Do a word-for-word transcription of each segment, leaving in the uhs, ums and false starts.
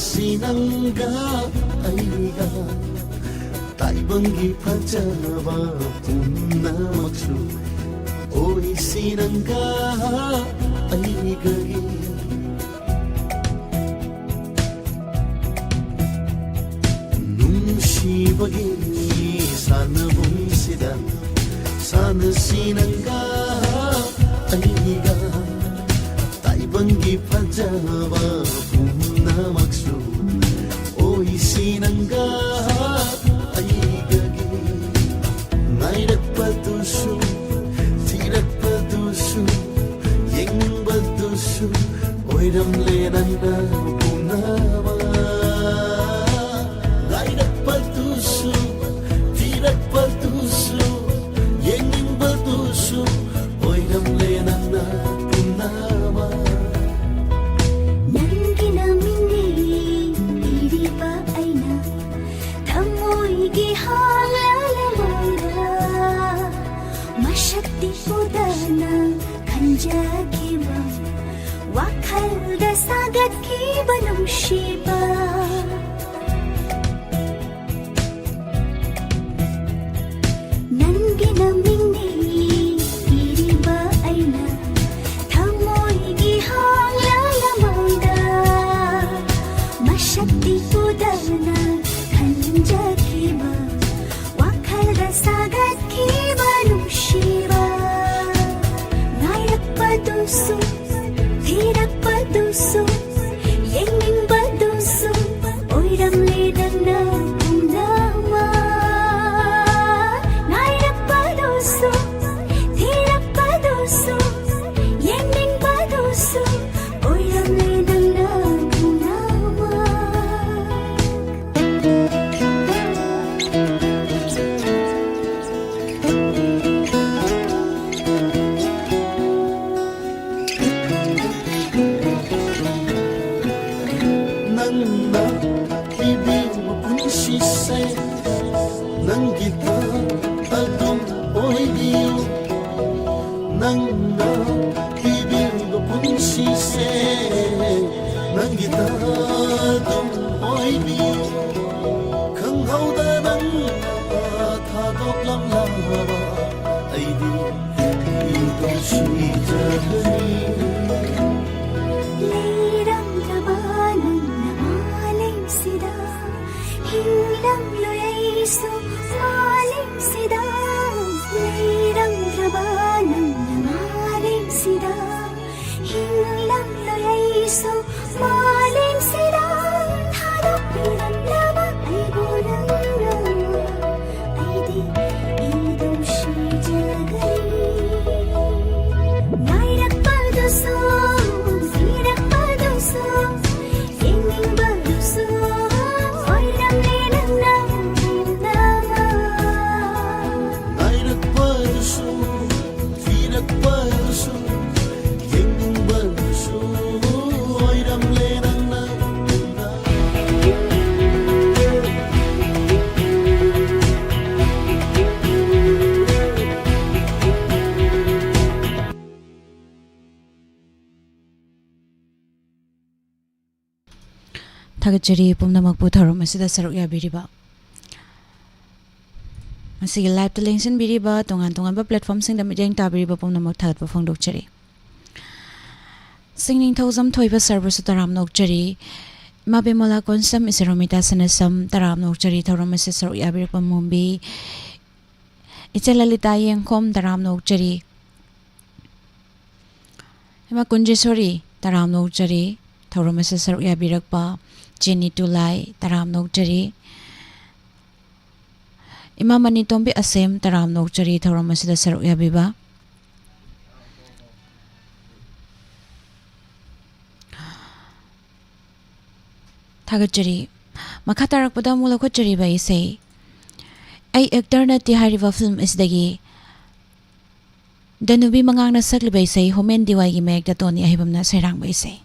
ꯁꯤ ꯅꯪꯒ ꯑꯩꯒ ꯇꯥꯏꯕꯪꯒꯤ ꯐꯖꯕ ꯄꯨꯝꯅꯃꯛꯁꯨ ꯑꯣꯏꯁꯤ ꯅꯪꯒ ꯑꯩꯒꯒꯤ ꯅꯨꯡꯁꯤꯕꯒꯤ ꯁꯥꯟꯅꯕꯨꯡꯁꯤꯗ ꯁꯥꯟꯅꯁꯤ ꯅꯪꯒ ꯑꯩꯒ ꯇꯥꯏꯕꯪꯒꯤ ꯐꯖꯕ ꯄꯨꯝꯅꯃꯛꯁꯨ ꯑꯣꯏꯁꯤ ꯅꯪꯒ ꯑꯩꯒꯒꯤ ꯉꯥꯏꯔꯛꯄꯗꯨꯁꯨ ꯊꯤꯔꯛꯄꯗꯨꯁꯨ ꯌꯦꯡꯅꯤꯡꯕꯗꯨꯁꯨ ꯑꯣꯏꯔꯝꯂꯦ ꯅꯪꯅ ꯄꯨꯝꯅꯃꯛ ꯉꯥꯏꯔꯛꯄꯗꯨꯁꯨ ꯊꯤꯔꯛꯄꯗꯨꯁꯨ ꯌꯦꯡꯅꯤꯡꯕꯗꯨꯁꯨ ꯑꯣꯏꯔꯝꯂꯦ ꯅꯪꯅ ꯄꯨꯝꯅꯃꯛ ꯅꯪꯒꯤ ꯅꯃꯤꯡꯅꯤ ꯏꯔꯤꯕ ꯑꯩꯅ ꯊꯃꯣꯏꯒꯤ ꯍꯥꯡꯂꯂꯕꯗ ꯃꯁꯛꯇꯤ ꯎꯗꯅ ꯈꯟꯖꯈꯤꯕ ꯋꯥꯈꯜꯗ ꯁꯥꯒꯠꯈꯤꯕ ꯅꯨꯡꯁꯤꯕ ꯅꯪꯒꯤ ꯅꯃꯤꯡꯅꯤ ꯏꯔꯤꯕ ꯑꯩꯅ ꯊꯃꯣꯏꯒꯤ ꯍꯥꯡꯂꯂꯕꯗ ꯃꯁꯛꯇꯤ ꯎꯗꯅ ꯈꯟꯖꯈꯤꯕ ꯋꯥꯈꯜꯗ ꯁꯥꯒꯠꯈꯤꯕ ꯅꯨꯡꯁꯤꯕ ꯉꯥꯏꯔꯛꯄꯗꯨꯁꯨ ꯊꯤꯔꯛꯄꯗꯨꯁꯨ ꯌꯦꯡꯅꯤꯡꯕꯗꯨꯁꯨ ꯑꯣꯏꯔꯝꯂꯦ ꯅꯪꯅ ꯄꯨꯝꯅꯃꯛ ꯉꯥꯏꯔꯛꯄꯗꯨꯁꯨ ꯊꯤꯔꯛꯄꯗꯨꯁꯨ ꯌꯦꯡꯅꯤꯡꯕꯗꯨꯁꯨ ꯑꯣꯏꯔꯝꯂꯦ ꯅꯪꯅ ꯄꯨꯝꯅꯃꯛ ꯑꯣꯏꯕꯤ ꯈꯪꯍꯧꯗ ꯅꯪꯅ ꯊꯥꯗꯣꯛꯂꯝꯂꯕ ꯑꯩꯗꯤ ꯏꯇꯧ ꯁꯤꯖꯒꯅꯤ꯫ ꯂꯩꯔꯝꯗ꯭ꯔꯕ ꯅꯪꯅ ꯃꯥꯂꯦꯝꯁꯤꯗ ꯍꯤꯡꯂꯝꯂꯣꯏ ꯑꯩꯁꯨ ꯃꯥꯂꯦꯝꯁꯤꯗ꯫ ꯂꯩꯔꯝꯗ꯭ꯔꯕ ꯅꯪꯅ ꯃꯥꯂꯦꯝꯁꯤꯗ ꯍꯤꯡꯂꯝꯂꯣꯏ ꯑꯩꯁꯨ ꯃꯥꯂꯦꯝꯁꯤꯗ꯫ ꯊꯥꯗꯣꯛꯄꯤꯔꯝꯂꯕ ꯑꯩꯕꯨ ꯅꯪꯅ ꯑꯩꯗꯤ ꯏꯇꯧ ꯁꯤꯖꯒꯅꯤ꯫ ꯉꯥꯏꯔꯛꯄꯗꯨꯁꯨ ꯊꯤꯔꯛꯄꯗꯨꯁꯨ ꯌꯦꯡꯅꯤꯡꯕꯗꯨꯁꯨ ꯑꯣꯏꯔꯝꯂꯦ ꯅꯪꯅ ꯎꯅꯕ꯫ ꯉꯥꯏꯔꯛꯄꯗꯨꯁꯨ ꯊꯤꯔꯛꯄꯗꯨꯁꯨ ꯌꯦꯡꯅꯤꯡꯕꯗꯨꯁꯨ ꯑꯣꯏꯔꯝꯂꯦ ꯅꯪꯅ ꯎꯅꯕ꯫ ꯊꯥꯒꯠꯆꯔꯤ ꯄꯨꯝꯅꯃꯛꯄꯨ ꯊꯧꯔꯝ ꯑꯁꯤꯗ ꯁꯔꯨꯛ ꯌꯥꯕꯤꯔꯤꯕ꯫ ꯃꯁꯤꯒꯤ live-ꯇ ꯂꯦꯡꯁꯤꯟꯕꯤꯔꯤꯕ, ꯇꯣꯉꯥꯟ ꯇꯣꯉꯥꯟꯕ platform-ꯁꯤꯡꯗ ꯃꯤꯠꯌꯦꯡ ꯇꯥꯕꯤꯔꯤꯕ ꯄꯨꯝꯅꯃꯛ ꯊꯥꯒꯠꯄ ꯐꯣꯡꯗꯣꯛꯆꯔꯤ꯫ ꯁꯤꯡꯅꯤꯡꯊꯧꯖꯝ ꯊꯣꯏꯕ ꯁꯔꯕꯨꯁꯨ ꯇꯔꯥꯝꯅ ꯑꯣꯛꯆꯔꯤ꯫ ꯏꯃꯥ ꯕꯤꯃꯂꯥ ꯀꯣꯟꯁꯝ, ꯏꯆꯦ ꯔꯣꯃꯤꯇꯥ ꯁꯅꯥꯁꯝ, ꯇꯔꯥꯝꯅ ꯑꯣꯛꯆꯔꯤ꯫ ꯊꯧꯔꯝ ꯑꯁꯤꯗ ꯁꯔꯨꯛ ꯌꯥꯕꯤꯔꯛꯄ ꯃꯣꯝꯕꯤ, ꯏꯆꯦ ꯂꯂꯤꯇꯥ ꯌꯦꯡꯈꯣꯝ, ꯇꯔꯥꯝꯅ ꯑꯣꯛꯆꯔꯤ꯫ ꯏꯃꯥ ꯀꯨꯟꯖꯦꯁꯣꯔꯤ, ꯇꯔꯥꯝꯅ ꯑꯣꯛꯆꯔꯤ꯫ ꯊꯧꯔꯝ ꯑꯁꯤꯗ ꯁꯔꯨꯛ ꯌꯥꯕꯤꯔꯛꯄ ꯆꯦ ꯅꯤꯇꯨꯂꯥꯏ, ꯇꯔꯥꯝꯅ ꯑꯣꯛꯆꯔꯤ꯫ ꯏꯃꯥ ꯃꯅꯤꯇꯣꯝꯕꯤ ꯑꯁꯦꯝ, ꯇꯔꯥꯝꯅ ꯑꯣꯛꯆꯔꯤ ꯊꯧꯔꯝ ꯑꯁꯤꯗ ꯁꯔꯨꯛ ꯌꯥꯕꯤꯕ꯫ ꯊꯥꯒꯠꯆꯔꯤ꯫ ꯃꯈꯥ ꯇꯥꯔꯛꯄꯗ ꯑꯃꯨꯛ ꯂꯧꯈꯠꯆꯔꯤꯕ ꯏꯁꯩ, ꯑꯩ actor ꯅꯠꯇꯦ ꯍꯥꯏꯔꯤꯕ film ꯑꯁꯤꯗꯒꯤ ꯗꯅꯨꯕꯤ ꯃꯉꯥꯡꯅ ꯁꯛꯂꯤꯕ ꯏꯁꯩ ꯍꯣꯃꯦꯟ ꯗꯤꯋꯥꯏꯒꯤ ꯃꯌꯦꯛꯇ ꯇꯣꯅꯤ ꯑꯍꯩꯕꯝꯅ ꯁꯩꯔꯥꯡꯕ ꯏꯁꯩ꯫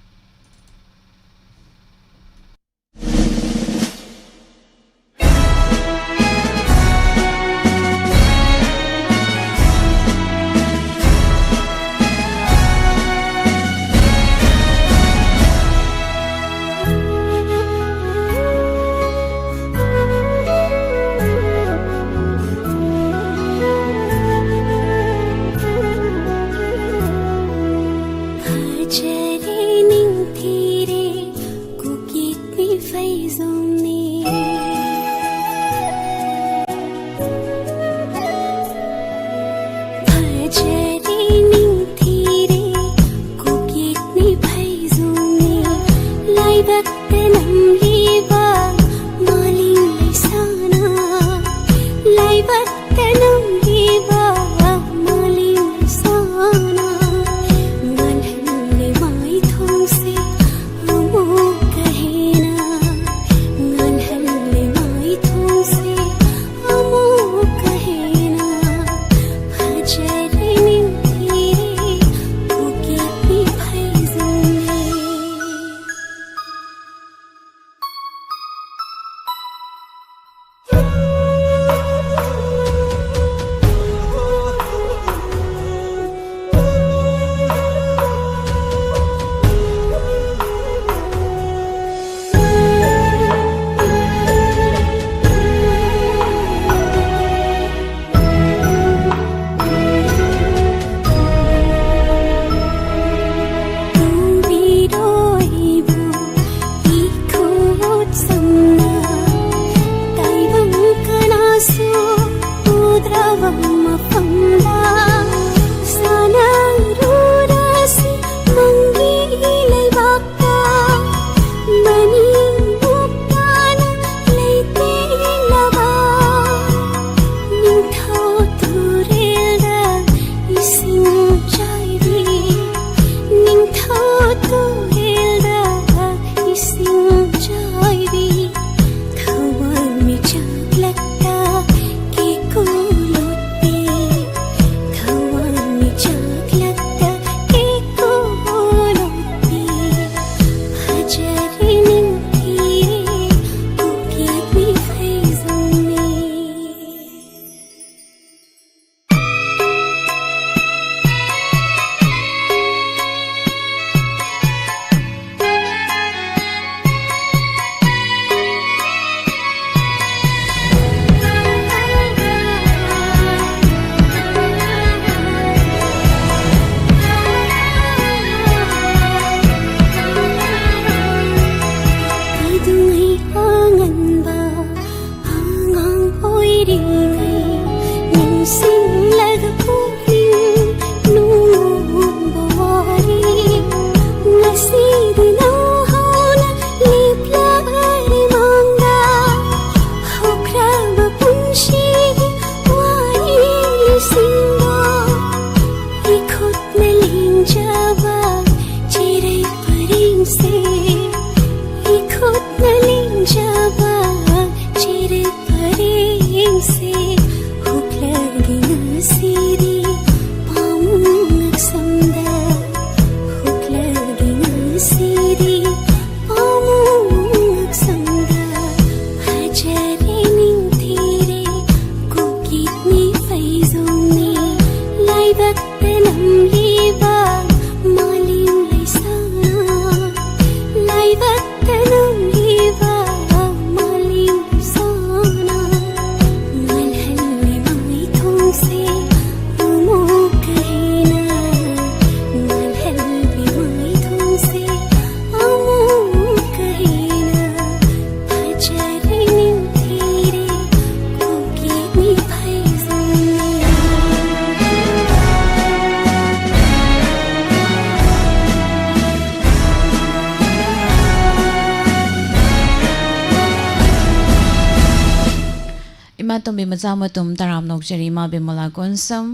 ꯏꯃꯥ ꯇꯣꯝꯕꯤ ꯃꯆꯥ ꯃꯇꯨꯝ ꯇꯔꯥꯝꯅ ꯑꯣꯛꯆꯔꯤ꯫ ꯏꯃꯥ ꯕꯤꯃꯂꯥ ꯀꯣꯟꯁꯝ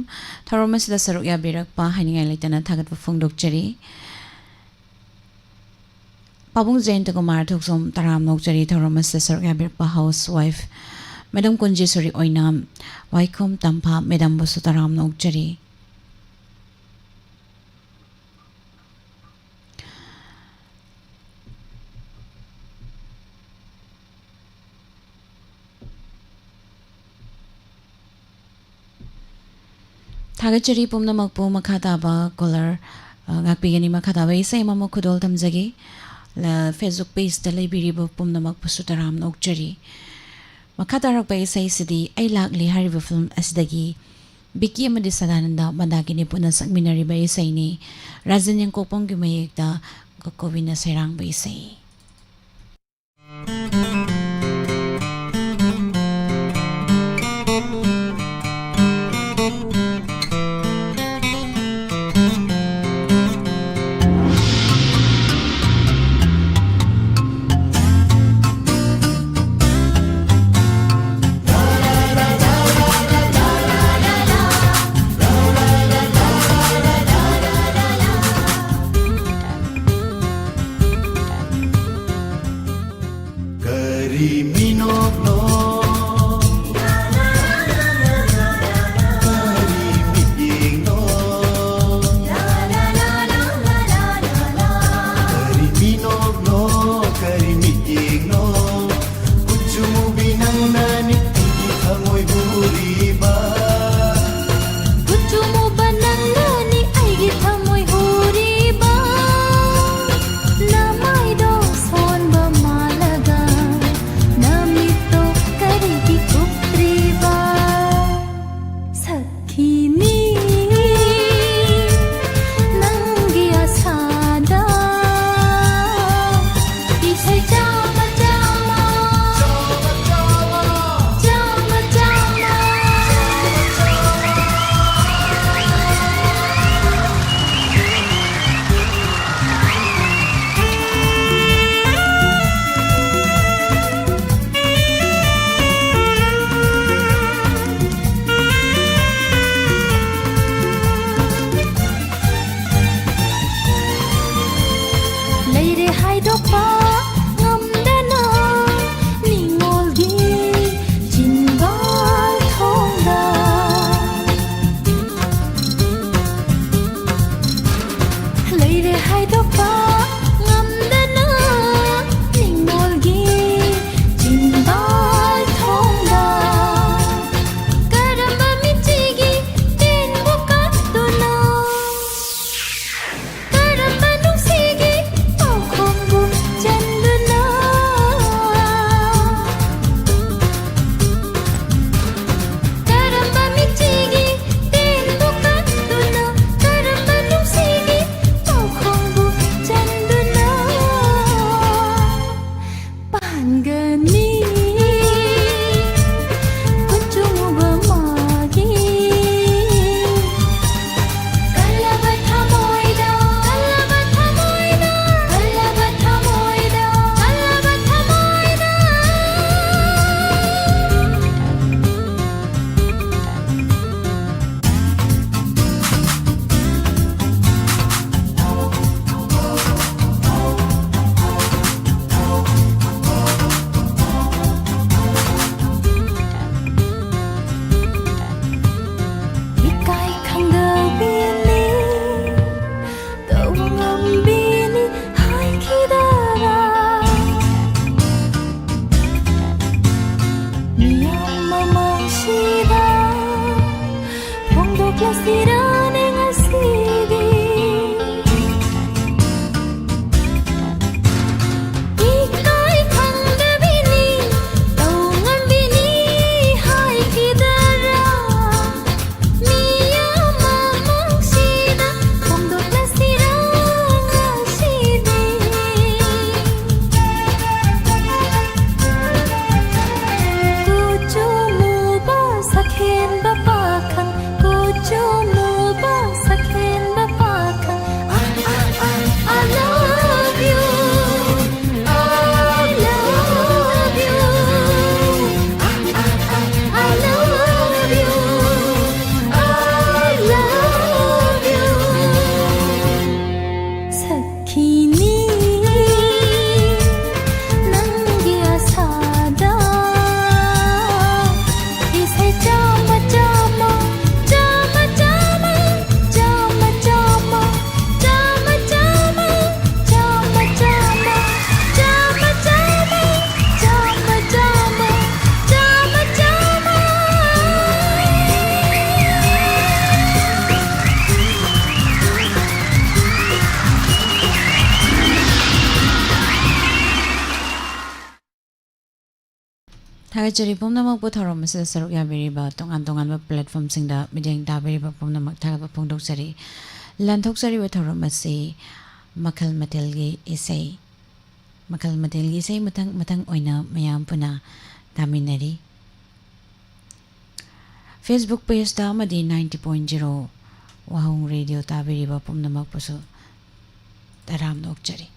ꯊꯧꯔꯝ ꯑꯁꯤꯗ ꯁꯔꯨꯛ ꯌꯥꯕꯤꯔꯛꯄ ꯍꯥꯏꯅꯤꯡꯉꯥꯏ ꯂꯩꯇꯅ ꯊꯥꯒꯠꯄ ꯐꯣꯡꯗꯣꯛꯆꯔꯤ꯫ ꯄꯥꯕꯨꯡ ꯖꯌꯟꯇ ꯀꯨꯃꯥꯔ ꯊꯣꯛꯆꯣꯝ ꯇꯔꯥꯝꯅ ꯑꯣꯛꯆꯔꯤ꯫ ꯊꯧꯔꯝ ꯑꯁꯤꯗ ꯁꯔꯨꯛ ꯌꯥꯕꯤꯔꯛꯄ ꯍꯥꯎꯁ ꯋꯥꯏꯐ ꯃꯦꯗꯝ ꯀꯨꯟꯖꯦꯁꯣꯔꯤ ꯑꯣꯏꯅꯥꯝ, ꯋꯥꯏꯈꯣꯝ ꯇꯝꯐꯥ ꯃꯦꯗꯥꯝꯕꯨꯁꯨ ꯇꯔꯥꯝꯅ ꯑꯣꯛꯆꯔꯤ꯫ ꯊꯥꯒꯠꯆꯔꯤ ꯄꯨꯝꯅꯃꯛꯄꯨ꯫ ꯃꯈꯥ ꯇꯥꯕ caller, ꯑ, ꯉꯥꯛꯄꯤꯒꯅꯤ꯫ ꯃꯈꯥ ꯇꯥꯕ ꯏꯁꯩ ꯑꯃꯃꯨꯛ ꯈꯨꯗꯣꯜ ꯇꯝꯖꯒꯦ꯫ ꯂ-, Facebook pageꯇ ꯂꯩꯕꯤꯔꯤꯕ ꯄꯨꯝꯅꯃꯛꯄꯨꯁꯨ ꯇꯔꯥꯝꯅ ꯑꯣꯛꯆꯔꯤ꯫ ꯃꯈꯥ ꯇꯥꯔꯛꯄ ꯏꯁꯩꯁꯤꯗꯤ ꯑꯩ ꯂꯥꯛꯂꯤ ꯍꯥꯏꯔꯤꯕ film ꯑꯁꯤꯗꯒꯤ ꯕꯤꯀꯤ ꯑꯃꯗꯤ ꯁꯗꯥꯅꯟꯗ ꯃꯟꯗꯥꯀꯤꯅꯤ ꯄꯨꯟꯅ ꯁꯛꯃꯤꯟꯅꯔꯤꯕ ꯏꯁꯩꯅꯤ꯫ ꯔꯥꯖꯦꯟ ꯌꯦꯡꯀꯣꯛꯄꯝꯒꯤ ꯃꯌꯦꯛꯇ ꯀꯣꯀꯣꯕꯤꯅ ꯁꯩꯔꯥꯡꯕ ꯏꯁꯩ꯫ Kari minokno, kari mitingno, kari minokno, kari mitingno. Kuchumu binang nani igi thamoi huriba. Kuchumu banang nani aigi thamoi huriba. Namaido sonba malaga, namito kari ꯅꯤ ꯀꯨꯆꯨ ꯃꯨꯕ ꯃꯥꯒꯤ ꯀꯜꯂꯕ ꯊꯃꯣꯏꯗ, ꯀꯜꯂꯕ ꯊꯃꯣꯏꯗ, ꯀꯜꯂꯕ ꯊꯃꯣꯏꯗ, ꯀꯜꯂꯕ ꯊꯃꯣꯏꯗ꯫ ꯏꯀꯥꯏ ꯈꯪꯗꯕꯤꯅꯤ, ꯇꯧꯉꯝꯕꯤꯅꯤ ꯍꯥꯏꯈꯤꯗꯕ ꯃꯤꯌꯥꯝ ꯃꯃꯥꯡꯁꯤꯗ ꯐꯣꯡꯗꯣꯛꯂꯁꯤꯔꯅꯦ ꯉꯁꯤꯗꯤ꯫ ꯏꯀꯥꯏ ꯈꯪꯗꯕꯤꯅꯤ, ꯇꯧꯉꯝꯕꯤꯅꯤ ꯍꯥꯏꯈꯤꯗꯔꯥ? ꯃꯤꯌꯥꯝ ꯃꯃꯥꯡꯁꯤꯗ ꯐꯣꯡꯗꯣꯛꯂꯁꯤꯔ ꯉꯁꯤꯗꯤ? ꯀꯨꯆꯨ ꯃꯨꯕ ꯁꯛꯍꯦꯟꯕ ꯄꯥꯈꯪ, ꯀꯨꯆꯨ ꯃꯨꯕ ꯁꯛꯍꯦꯟꯕ ꯄꯥꯈꯪ꯫ I, I, I, I love you. I love you. I, I, I, I love you. I love you. ꯁꯛꯈꯤꯅꯤ ꯅꯪꯒꯤ ꯑꯁꯥꯗ ꯏꯁꯩ ꯆꯥꯝꯃ ꯆꯥꯝꯃ, ꯆꯥꯝꯃ ꯆꯥꯝꯃ, ꯆꯥꯝꯃ ꯆꯥꯝꯃ, ꯆꯥꯝꯃ ꯆꯥꯝꯃ, ꯆꯥꯝꯃ ꯆꯥꯝꯃ, ꯆꯥꯝꯃ ꯆꯥꯝꯃ, ꯆꯥꯝꯃ ꯆꯥꯝꯃ, ꯆꯥꯝꯃ ꯆꯥꯝꯃ꯫ ꯊꯥꯒꯠꯆꯔꯤ ꯄꯨꯝꯅꯃꯛꯄꯨ ꯊꯧꯔꯝ ꯑꯁꯤꯗ ꯁꯔꯨꯛ ꯌꯥꯕꯤꯔꯤꯕ ꯇꯣꯉꯥꯟ ꯇꯣꯉꯥꯟꯕ platformꯁꯤꯡꯗ ꯃꯤꯠꯌꯦꯡ ꯇꯥꯕꯤꯔꯤꯕ ꯄꯨꯝꯅꯃꯛ ꯊꯥꯒꯠꯄ ꯐꯣꯡꯗꯣꯛꯆꯔꯤ꯫ ꯂꯥꯟꯊꯣꯛꯆꯔꯤꯕ ꯊꯧꯔꯝ ꯑꯁꯤ ꯃꯈꯜ ꯃꯊꯦꯜꯒꯤ ꯏꯁꯩ ꯃꯈꯜ ꯃꯊꯦꯜꯒꯤ ꯏꯁꯩ ꯃꯊꯪ ꯃꯊꯪ ꯑꯣꯏꯅ ꯃꯌꯥꯝ ꯄꯨꯟꯅ ꯇꯥꯃꯤꯟꯅꯔꯤ꯫ Facebook pageꯇ ꯑꯃꯗꯤ ninety point zero ꯋꯥꯍꯣꯡ ꯔꯦꯗꯤꯑꯣ ꯇꯥꯕꯤꯔꯤꯕ ꯄꯨꯝꯅꯃꯛꯄꯨꯁꯨ ꯇꯔꯥꯝꯅ ꯑꯣꯛꯆꯔꯤ꯫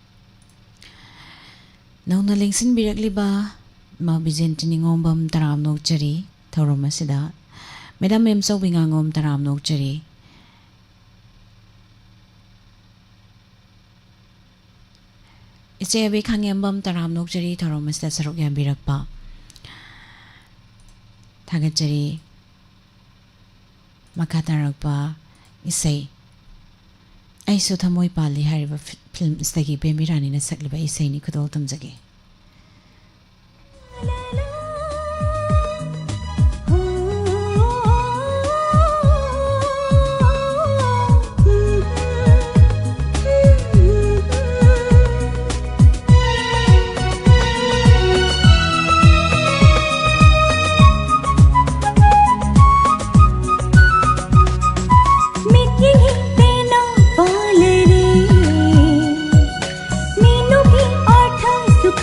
ꯅꯧꯅ ꯂꯦꯡꯁꯤꯟꯕꯤꯔꯛꯂꯤꯕ ꯏꯃꯥ ꯕꯤꯖꯦꯟꯇꯤ ꯅꯤꯉꯣꯝꯕꯝ ꯇꯔꯥꯝꯅ ꯑꯣꯛꯆꯔꯤ꯫ ꯊꯧꯔꯝ ꯑꯁꯤꯗ ꯃꯦꯗꯥꯝ ꯃꯦꯝꯆꯧꯕꯤ ꯉꯥꯉꯣꯝ ꯇꯔꯥꯝꯅ ꯑꯣꯛꯆꯔꯤ꯫ ꯏꯆꯦ ꯑꯕꯤ ꯈꯥꯉꯦꯝꯕꯝ ꯇꯔꯥꯝꯅ ꯑꯣꯛꯆꯔꯤ ꯊꯧꯔꯝ ꯑꯁꯤꯗ ꯁꯔꯨꯛ ꯌꯥꯕꯤꯔꯛꯄ꯫ ꯊꯥꯒꯠꯆꯔꯤ꯫ ꯃꯈꯥ ꯇꯥꯔꯛꯄ ꯏꯁꯩ ꯑꯩꯁꯨ ꯊꯃꯣꯏ ꯄꯥꯜꯂꯤ ꯍꯥꯏꯔꯤꯕ ꯐꯤ-, ꯐꯤꯂꯝ ꯑꯁꯤꯗꯒꯤ ꯕꯦꯝꯕꯤ ꯔꯥꯅꯤꯅ ꯁꯛꯂꯤꯕ ꯏꯁꯩꯅꯤ꯫ ꯈꯨꯗꯣꯜ ꯇꯝꯖꯒꯦ꯫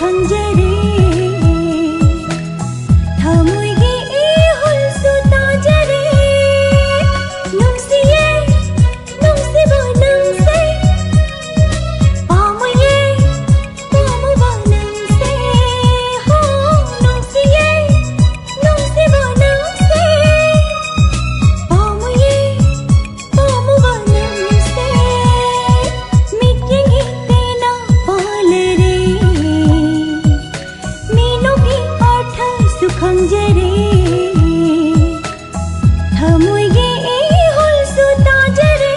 ꯈꯪꯖꯔꯦ꯫ ꯊꯃꯣꯏꯒꯤ ꯏꯍꯨꯜꯁꯨ ꯇꯥꯖꯔꯦ꯫ ꯅꯨꯡꯁꯤꯌꯦ, ꯅꯨꯡꯁꯤꯕ ꯅꯪꯁꯦ꯫ ꯄꯥꯝꯃꯨꯌꯦ, ꯄꯥꯝꯃꯨꯕ ꯅꯪꯁꯦ꯫ ꯍꯣ, ꯅꯨꯡꯁꯤꯌꯦ, ꯅꯨꯡꯁꯤꯕ ꯅꯪꯁꯦ꯫ ꯄꯥꯝꯃꯨꯌꯦ, ꯄꯥꯝꯃꯨꯕ ꯅꯪꯁꯦ꯫ ꯃꯤꯠꯌꯦꯡꯒꯤ ꯄꯦꯟꯅ ꯄꯥꯜꯂꯔꯦ꯫ ꯃꯤꯅꯣꯛꯀꯤ ꯑꯔꯊꯁꯨ ꯈꯪꯖꯔꯦ꯫ ꯊꯃꯣꯏꯒꯤ ꯏꯍꯨꯜꯁꯨ ꯇꯥꯖꯔꯦ꯫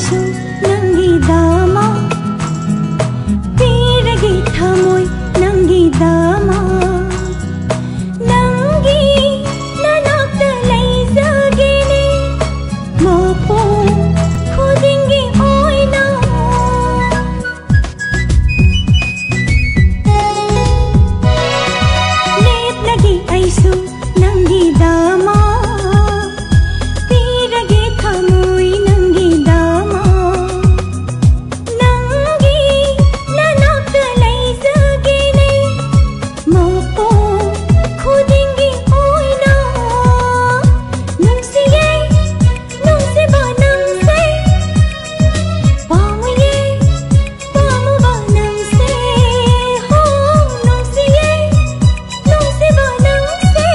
ꯁꯨ ꯅꯪꯒꯤꯗꯃꯛ ꯄꯤꯔꯒꯦ ꯊꯃꯣꯏ ꯅꯪꯒꯤꯗꯃꯛ꯫ ꯅꯪꯒꯤ ꯅꯅꯥꯛꯇ ꯂꯩꯖꯒꯦꯅꯦ ꯃꯄꯣꯛ ꯈꯨꯗꯤꯡꯒꯤ ꯑꯣꯏꯅ꯫ ꯂꯦꯞꯂꯒꯦ ꯑꯩꯁꯨ ꯅꯪꯒꯤꯗꯃꯛ ꯄꯤꯔꯒꯦ ꯊꯃꯣꯏ ꯅꯪꯒꯤꯗꯃꯛ꯫ ꯅꯪꯒꯤ ꯅꯅꯥꯛꯇ ꯂꯩꯖꯒꯦꯅꯦ ꯃꯄꯣꯛ ꯈꯨꯗꯤꯡꯒꯤ ꯑꯣꯏꯅ꯫ ꯅꯨꯡꯁꯤꯌꯦ ꯅꯨꯡꯁꯤꯕ ꯅꯪꯁꯦ ꯄꯥꯝꯃꯨꯌꯦ ꯄꯥꯝꯃꯨꯕ ꯅꯪꯁꯦ ꯍꯣ ꯅꯨꯡꯁꯤꯌꯦ ꯅꯨꯡꯁꯤꯕ ꯅꯪꯁꯦ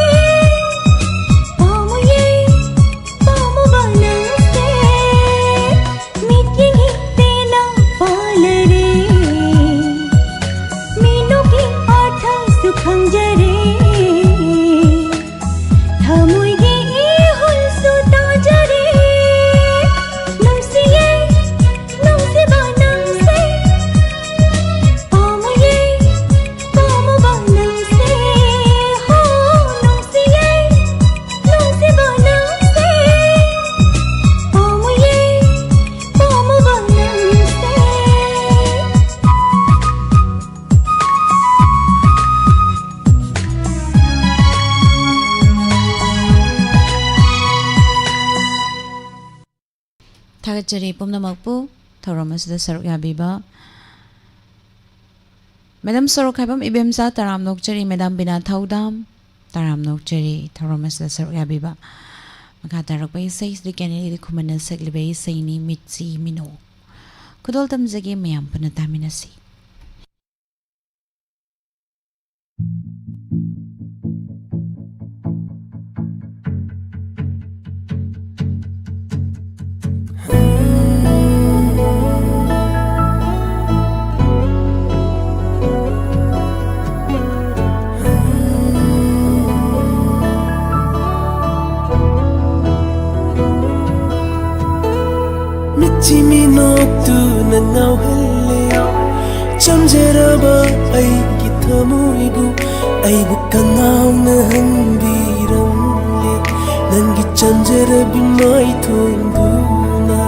ꯄꯥꯝꯃꯨꯌꯦ ꯄꯥꯝꯃꯨꯕ ꯅꯪꯁꯦ ꯃꯤꯠꯌꯦꯡ ꯍꯤꯞꯇꯦꯅ ꯄꯥꯜꯂꯔꯦ ꯃꯤꯅꯨꯒꯤ ꯑꯥꯔꯊꯁꯨ ꯈꯪꯖꯔꯦ ꯊꯃꯣꯏꯒꯤ ꯏꯍꯨꯜꯁꯨ ꯇꯥꯖꯔꯦ ꯅꯨꯡꯁꯤꯌꯦ ꯅꯨꯡꯁꯤꯕ ꯅꯪꯁꯦ ꯄꯥꯝꯃꯨꯌꯦ ꯄꯥꯝꯃꯨꯕ ꯅꯪꯁꯦ ꯍꯣ ꯅꯨꯡꯁꯤꯌꯦ ꯅꯨꯡꯁꯤꯕ ꯅꯪꯁꯦ ꯄꯥꯝꯃꯨꯌꯦ ꯄꯥꯝꯃꯨꯕ ꯅꯪꯁꯦ꯫ ꯊꯥꯒꯠꯆꯔꯤ ꯄꯨꯝꯅꯃꯛꯄꯨ ꯊꯧꯔꯝ ꯑꯁꯤꯗ ꯁꯔꯨꯛ ꯌꯥꯕꯤꯕ꯫ ꯃꯦꯗꯥꯝ ꯁꯣꯔꯣꯛꯈꯥꯏꯕꯝ ꯏꯕꯦꯝꯆꯥ ꯇꯔꯥꯝꯅ ꯑꯣꯛꯆꯔꯤ, ꯃꯦꯗꯥꯝ ꯕꯤꯅꯥ ꯊꯧꯗꯥꯝ ꯇꯔꯥꯝꯅ ꯑꯣꯛꯆꯔꯤ ꯊꯧꯔꯝ ꯑꯁꯤꯗ ꯁꯔꯨꯛ ꯌꯥꯕꯤꯕ꯫ ꯃꯈꯥ ꯇꯥꯔꯛꯄ ꯏꯁꯩꯁꯤꯗꯤ ꯀꯦꯅꯦꯗꯤ ꯈꯨꯃꯟꯅ ꯁꯛꯂꯤꯕ ꯏꯁꯩꯅꯤ, ꯃꯤꯠꯁꯤ ꯃꯤꯅꯣꯛ꯫ ꯈꯨꯗꯣꯜ ꯇꯝꯖꯒꯦ, ꯃꯌꯥꯝ ꯄꯨꯟꯅ ꯇꯥꯃꯤꯟꯅꯁꯤ꯫ ꯆꯤꯃꯤꯅꯣꯛꯇꯨꯅ ꯉꯥꯎꯍꯜꯂꯦ꯫ ꯆꯝꯖꯔꯕ ꯑꯩꯒꯤ ꯊꯃꯣꯏꯕꯨ, ꯑꯩꯕꯨ ꯀꯉꯥꯎꯅ ꯍꯟꯕꯤꯔꯝꯂꯦ꯫ ꯅꯪꯒꯤ ꯆꯝꯖꯔꯕꯤ ꯃꯥꯏꯊꯣꯡꯗꯨꯅ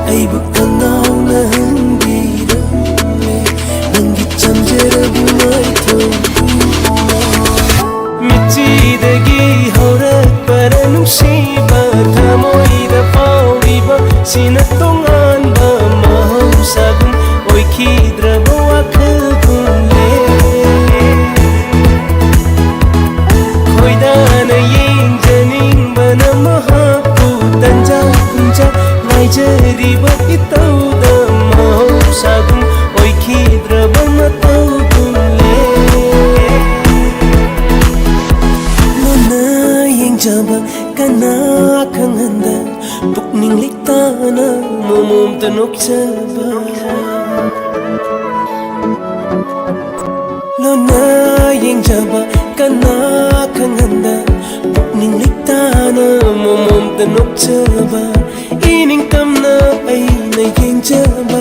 ꯑꯩꯕꯨ ꯀꯉꯥꯎꯅ ꯍꯟꯕꯤꯔꯝꯂꯦ꯫ ꯅꯪꯒꯤ ꯆꯝꯖꯔꯕꯤ ꯃꯥꯏꯊꯣꯡꯗꯨꯅ꯫ ꯃꯤꯠꯆꯤꯗꯒꯤ ꯍꯧꯔꯛꯄꯔ ꯅꯨꯡꯁꯤꯕ, ꯊꯃꯣꯏꯗ ꯐꯥꯎꯔꯤꯕ ꯁꯤꯅ ꯇꯣꯉꯥꯟꯕ ꯃꯍꯧꯁꯥꯒꯨꯝ ꯑꯣꯏꯈꯤꯗ꯭ꯔꯕ ꯋꯥꯈꯜꯒꯨꯝꯂꯦ꯫ ꯈꯣꯏꯗꯥꯅ ꯌꯦꯡꯖꯅꯤꯡꯕꯅ ꯃꯍꯥꯛꯄꯨ ꯇꯟꯖꯥ ꯀꯨꯟꯖꯥ ꯉꯥꯏꯖꯔꯤꯕ ꯏꯇꯧꯗ ꯃꯍꯧꯁꯥꯒꯨꯝ ꯑꯣꯏꯈꯤꯗ꯭ꯔꯕ ꯃꯇꯧꯒꯨꯝꯂꯦ꯫ ꯂꯣꯟꯅ ꯌꯦꯡꯖꯕ ꯀꯅꯥ ꯈꯪꯍꯟꯗ ꯄꯨꯛꯅꯤꯡ ꯂꯤꯛꯇꯥꯅ ꯃꯣꯃꯣꯝꯇ ꯅꯣꯛꯆꯕ꯫ ꯂꯣꯟꯅ ꯌꯦꯡꯖꯕ ꯀꯅꯥ ꯈꯪꯍꯟꯗ ꯄꯨꯛꯅꯤꯡ ꯂꯤꯛꯇꯥꯅ ꯃꯣꯃꯣꯝꯇ ꯅꯣꯛꯆꯕ꯫ ꯏꯅꯤꯡꯇꯝꯅ ꯑꯩꯅ ꯌꯦꯡꯖꯕ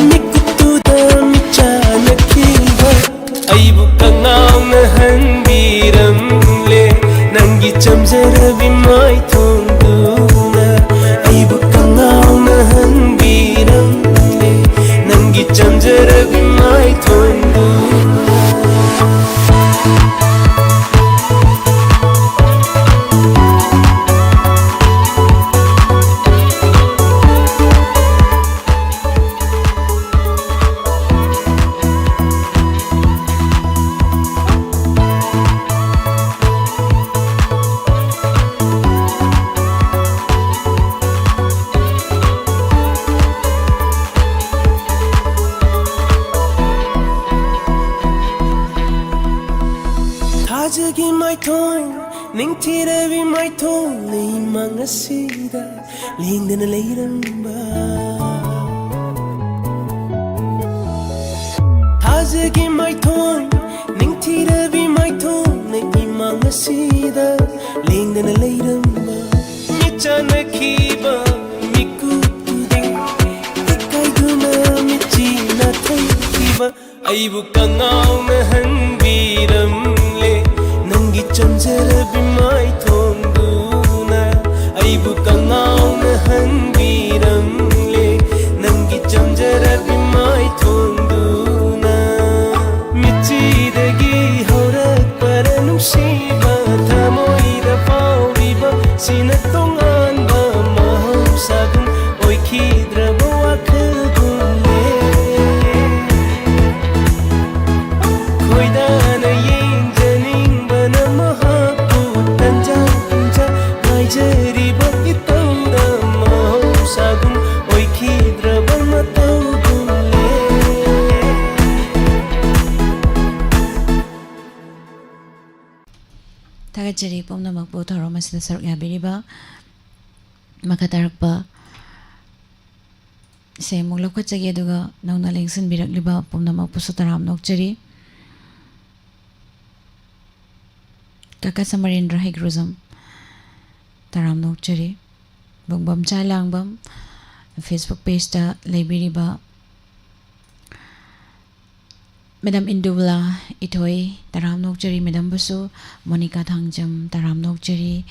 ꯃꯤꯀꯨꯞꯇꯨꯗ ꯃꯤꯠꯆꯥꯅꯈꯤꯕ꯫ ꯑꯩꯕꯨ ꯀꯉꯥꯎꯅ ꯍꯟꯕꯤꯔꯝꯂꯦ ꯅꯪꯒꯤ ꯆꯝꯖꯔꯕꯤ ꯃꯥꯏꯊꯣꯡꯗꯨꯅ꯫ ꯑꯩꯕꯨ ꯀꯉꯥꯎꯅ ꯍꯟꯕꯤꯔꯝꯂꯦ ꯅꯪꯒꯤ ꯆꯝꯖꯔꯕꯤ ꯃꯥꯏꯊꯣꯡꯗꯨꯅ꯫ ꯊꯥꯖꯒꯤ ꯃꯥꯏꯊꯣꯡ, ꯅꯤꯡꯊꯤꯔꯕꯤ ꯃꯥꯏꯊꯣꯡ, ꯂꯩꯃꯥꯡ ꯑꯁꯤꯗ ꯂꯦꯡꯗꯅ ꯂꯩꯔꯝꯕ꯫ ꯊꯥꯖꯒꯤ ꯃꯥꯏꯊꯣꯡ, ꯅꯤꯡꯊꯤꯔꯕꯤ ꯃꯥꯏꯊꯣꯡ, ꯂꯩꯃꯥꯡ ꯑꯁꯤꯗ ꯂꯦꯡꯗꯅ ꯂꯩꯔꯝꯕ꯫ ꯃꯤꯠꯆꯥꯅꯈꯤꯕ ꯃꯤꯀꯨꯞꯇꯨꯗꯤ ꯑꯩꯕꯨ ꯀꯉꯥꯎꯅ ꯍꯟꯕꯤꯔꯝꯂꯦ, ꯅꯪꯒꯤ ꯆꯝꯖꯔꯕꯤ ꯃꯥꯏꯊꯣꯡꯗꯨꯅ꯫ ꯑꯩꯕꯨ ꯀꯉꯥꯎꯅ ꯍꯟꯕꯤꯔꯝꯂꯦ, ꯅꯪꯒꯤ ꯆꯝꯖꯔꯕꯤ ꯃꯥꯏꯊꯣꯡꯗꯨꯅ꯫ ꯃꯤꯠꯁꯤꯗꯒꯤ ꯍꯧꯔꯛꯄꯔ ꯅꯨꯡꯁꯤꯕ ꯊꯃꯣꯏꯗ ꯐꯥꯎꯔꯤꯕ ꯁꯤꯅ ꯇꯣꯉꯥꯟꯕ ꯃꯍꯧꯁꯥꯒꯨꯝ ꯑꯣꯏꯈꯤꯗ꯭ꯔꯕ ꯋꯥꯈꯜꯒꯨꯝꯅꯦ꯫ ꯈꯣꯏꯗꯥꯅ ꯌꯦꯡꯖꯅꯤꯡꯕꯅ ꯃꯍꯥꯛꯄꯨ ꯇꯟꯖꯥ ꯄꯨꯡꯖꯥ ꯉꯥꯏꯖꯔꯤꯕ ꯏꯇꯧꯗ ꯃꯍꯧꯁꯥꯒꯨꯝ ꯑꯣꯏꯈꯤꯗ꯭ꯔꯕ ꯃꯇꯧꯒꯨꯝꯅꯦ꯫ ꯊꯥꯒꯠꯆꯔꯤ ꯄꯨꯝꯅꯃꯛꯄꯨ ꯊꯧꯔꯝ ꯑꯁꯤꯗ ꯁꯔꯨꯛ ꯌꯥꯕꯤꯔꯤꯕ꯫ ꯃꯈꯥ ꯇꯥꯔꯛꯄ ꯁꯦ ꯑꯃꯨꯛ ꯂꯧꯈꯠꯆꯒꯦ, ꯑꯗꯨꯒ ꯅꯧꯅ ꯂꯦꯡꯁꯤꯟꯕꯤꯔꯛꯂꯤꯕ ꯄꯨꯝꯅꯃꯛꯄꯨꯁꯨ ꯇꯔꯥꯝꯅ ꯑꯣꯛꯆꯔꯤ꯫ ꯀꯀꯥ ꯁꯃꯔꯦꯟꯗ꯭ꯔ ꯍꯩꯒ꯭ꯔꯨꯖꯝ, ꯇꯔꯥꯝꯅ ꯑꯣꯛꯆꯔꯤ꯫ ꯕꯨꯡꯕꯝ ꯆꯥ ꯂꯥꯡꯕꯝ, Facebook pageꯇ ꯂꯩꯕꯤꯔꯤꯕ ꯃꯦꯗꯥꯝ ꯏꯟꯗꯨꯕꯂꯥ ꯏꯊꯣꯏ, ꯇꯔꯥꯝꯅ ꯑꯣꯛꯆꯔꯤ ꯃꯦꯗꯥꯝꯕꯨꯁꯨ꯫ ꯃꯣꯅꯤꯀꯥ ꯊꯥꯡꯖꯝ, ꯇꯔꯥꯝꯅ ꯑꯣꯛꯆꯔꯤ꯫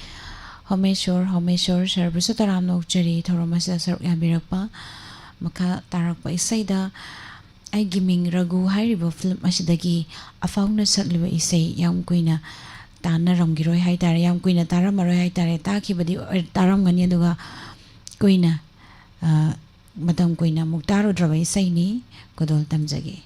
ꯍꯣꯃꯦꯁꯣꯔ, ꯍꯣꯃꯦꯁꯣꯔ ꯁꯔꯕꯨꯁꯨ ꯇꯔꯥꯝꯅ ꯑꯣꯛꯆꯔꯤ ꯊꯧꯔꯝ ꯑꯁꯤꯗ ꯁꯔꯨꯛ ꯌꯥꯕꯤꯔꯛꯄ꯫ ꯃꯈꯥ ꯇꯥꯔꯛꯄ ꯏꯁꯩꯗ ꯑꯩꯒꯤ ꯃꯤꯡ ꯔꯘꯨ ꯍꯥꯏꯔꯤꯕ ꯐꯤꯂꯝ ꯑꯁꯤꯗꯒꯤ ꯑꯐꯥꯎꯅ ꯁꯛꯂꯤꯕ ꯏꯁꯩ ꯌꯥꯝ ꯀꯨꯏꯅ ꯇꯥꯟꯅꯔꯝꯈꯤꯔꯣꯏ ꯍꯥꯏꯇꯥꯔꯦ, ꯌꯥꯝ ꯀꯨꯏꯅ ꯇꯥꯔꯝꯃꯔꯣꯏ ꯍꯥꯏꯇꯥꯔꯦ, ꯇꯥꯈꯤꯕꯗꯤ ꯑꯣꯏ-, ꯇꯥꯔꯝꯒꯅꯤ, ꯑꯗꯨꯒ ꯀꯨꯏꯅ, ꯑ, ꯃꯇꯝ ꯀꯨꯏꯅ ꯑꯃꯨꯛ ꯇꯥꯔꯨꯗ꯭ꯔꯕ ꯏꯁꯩꯅꯤ꯫ ꯈꯨꯗꯣꯜ ꯇꯝꯖꯒꯦ꯫